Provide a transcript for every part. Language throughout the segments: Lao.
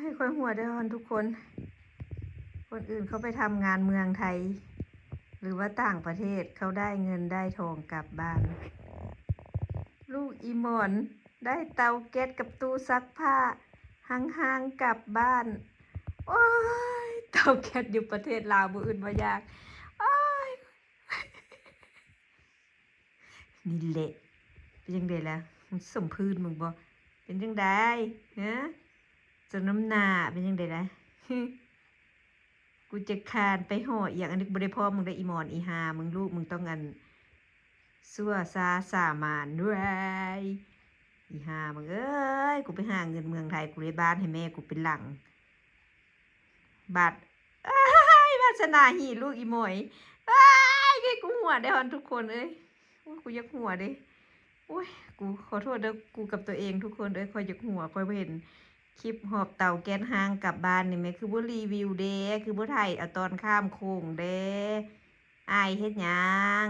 ໃຫ້ຂ້ອຍຫົວໄດ້ຮອນທຸກຄົນ. ຄົນອື່ນເຂົາໄປທຳງານເມືອງໄທ ຫຼືວ່າຕ່າງປະເທດ ເຂົາໄດ້ເງິນໄດ້ທອງກັບບ້ານ. ລູກອີ່ໝອນໄດ້ເຕົາແກັສກັບຕູ້ຊັກຜ້າຮ້າງໆກັບບ້ານ. ໂອ້ຍ ເຕົາແກັສຢູ່ປະເທດລາວບໍ່ອຶດບໍ່ຢາກ. ໂອ້ຍ ນີ້ແຫຼະ ເປັນຈັ່ງໃດລະ? ມັນສົມພື້ນມຶງບໍ່? ເປັນຈັ່ງໃດ? ຮະ? ສົມນ້ຳໜ້າ ເປັນຈັ່ງໃດລະ? ກູຈະຄານໄປຫໍ່ອີ່ຫຍັງ? ອັນນີ້ກູບໍ່ໄດ້ພ້ອມມຶງເດ້ ອີ່ໝອນ ອີ່ຫ່າມຶງ. ລູກມຶງຕ້ອງອັນ ຊົ່ວຊ້າສາມານ. ເວີຍ ອີ່ຫ່າມຶງເອີຍ ກູໄປຫາເງິນເມືອງໄທ ກູໄດ້ບ້ານໃຫ້ແມ່ກູເປັນຫຼັງ. ບາດ ເອີຍ ວາສະໜາຫີລູກອີ່ໝອຍ. ເອີຍ ໃຫ້ກູຫົວໄດ້ຮອນທຸກຄົນເອີຍ. ໂອ້ຍ ກູຢາກຫົວເດ້. ໂອ້ຍ ກູຂໍໂທດເດີ ກູກັບຕົວເອງທຸກຄົນເອີຍ ຂ້ອຍຢາກຫົວ. ຂ້ອຍບໍ່ເຫັນຄລິບຫອບເຕົາແກັສຮ້າງກັບບ້ານນີ້ແມ່ ຄືບໍ່ຣີວິວເດ້ ຄືບໍ່ຖ່າຍເອົາຕອນຂ້າມໂຂງເດ້. ອາຍເຮັດຫຍັງ?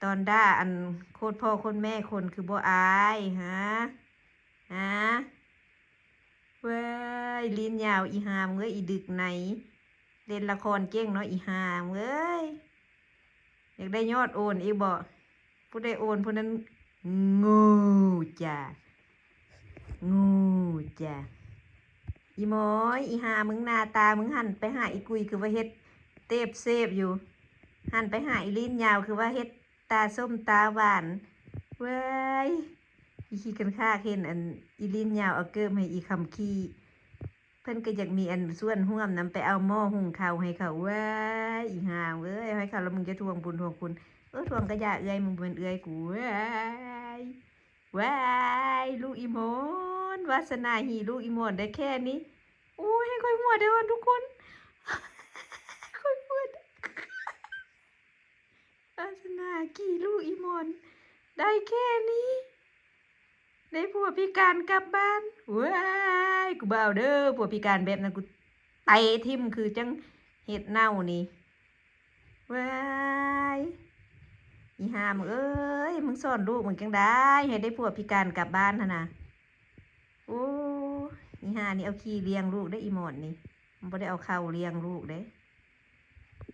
ຕອນດ່າອັນໂຄດພໍ່ໂຄດແມ່ຄົນຄືບໍ່ອາຍ ຮະ? ຮະ? ເວີຍ ລີ້ນຍາວອີ່ຫ່າເອີຍ ອີ່ດຶກໃນ ເລ່ນລະຄອນເກັ່ງເນາະ ອີ່ຫ່າເອີຍ. ຢາກໄດ້ຍອດໂອນອີກບໍ? ຜູ້ໃດໂອນຜູ້ນັ້ນໂງ່ຈ້າ ໂງ່ຈ້າ. ອີ່ໝອຍ ອີ່ຫ່າມຶງ ໜ້າຕາມຶງ ຫັນໄປຫາອີ່ກຸຍຄືວ່າເຮັດເຕບເສບຢູ່ ຫັນໄປຫາອີ່ລີ້ນຍາວຄືວ່າເຮັດຕາສົ້ມຕາຫວານ. ເວີຍ ອີ່ຂີ້ຄັນຄາກ ເຫັນອັນອີ່ລີ້ນຍາວເອົາເກີບໃຫ້ອີ່ຄຳຂີ້ ເພິ່ນກໍຢາກມີອັນສ່ວນຮ່ວມນຳ ໄປເອົາໝໍ້ຫຸງເຂົ້າໃຫ້ເຂົາ. ເວີຍ ອີ່ຫ່າເອີຍ ໃຫ້ເຂົາແລ້ວມຶງຈະທວງບຸນທວງຄຸນ. ເອີ ທວງກະຢ່າເອື້ອຍ ມຶງບໍ່ແມ່ນເອື້ອຍກູ. ເວີຍ ເວີຍ ລູກອີ່ໝອນ ວາສະໜາຫີລູກອີ່ໝອນໄດ້ແຄ່ນີ້. ໂອ້ຍ ໃຫ້ຂ້ອຍຫົວໄດ້ຮອນທຸກຄົນ ຂ້ອຍຫົວໄດ້. ວາສະໜາຂີ້ລູກອີ່ໝອນໄດ້ແຄ່ນີ້ ໄດ້ຜົວພິການກັບບ້ານ. ເວີຍ ກູບໍ່ເອົາເດີ ຜົວພິການແບບນັ້ນ ກູເຕະຖິ້ມຄືຈັ່ງເຫັດເນົ່ານີ້. ເວີຍ ອີ່ຫ່າມຶງເອີຍ ມຶງສອນລູກມຶງຈັ່ງໃດໃຫ້ໄດ້ຜົວພິການກັບບ້ານຫັ້ນນະ? ໂອ້ ອີ່ຫ່ານີ້ເອົາຂີ້ລ້ຽງລູກເດ້ ອີ່ໝອນນີ້ ມັນບໍ່ໄດ້ເອົາເຂົ້າລ້ຽງລູກເດ້.